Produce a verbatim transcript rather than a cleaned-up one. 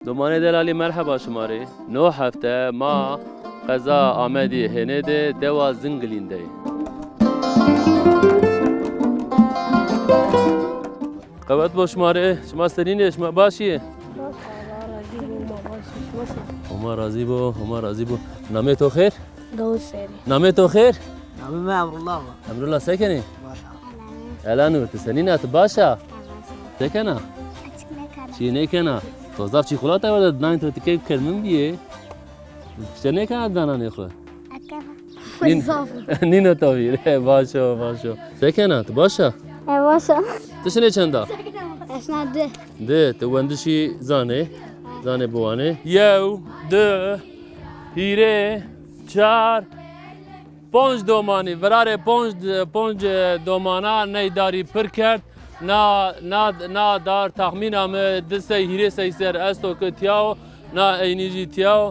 Domanê delalî, merheba şima rê. No hefte ma qeza Amedî Hênê de dewa Zingilîn de yê. Qewet bo şima rê. Şima senîn ê? Şima baş î? Homa razî bo, Homa razî bo. Namê to xêr? Dawud Serî. Namê to xêr? Namê mi Emrullah bo. Emrullah, se kenî? Baş a. Elanur, ti senîn a, ti baş a? Se kena? Çî nêkena. To zaf çîkolata werde, nayên to, ti keyf kerd min bîyê. Ti nêkena dananê xwu? Nîn-, nîno to vîr. Baş o, baş o. Se kena, ti baş a? E, baş a. Ti sinê çend a? Ez na di. Di, ti wendişî zanê. Zanê biwanê. Yew, di, hîrê, çar, ponc domanî. Virarê ponc, ponc, e, domana ney darî pir kerd. Na, na, na dar texmîna mi di sey hîrê sey ser esto ki tîya o. Na eynî jî tîya o.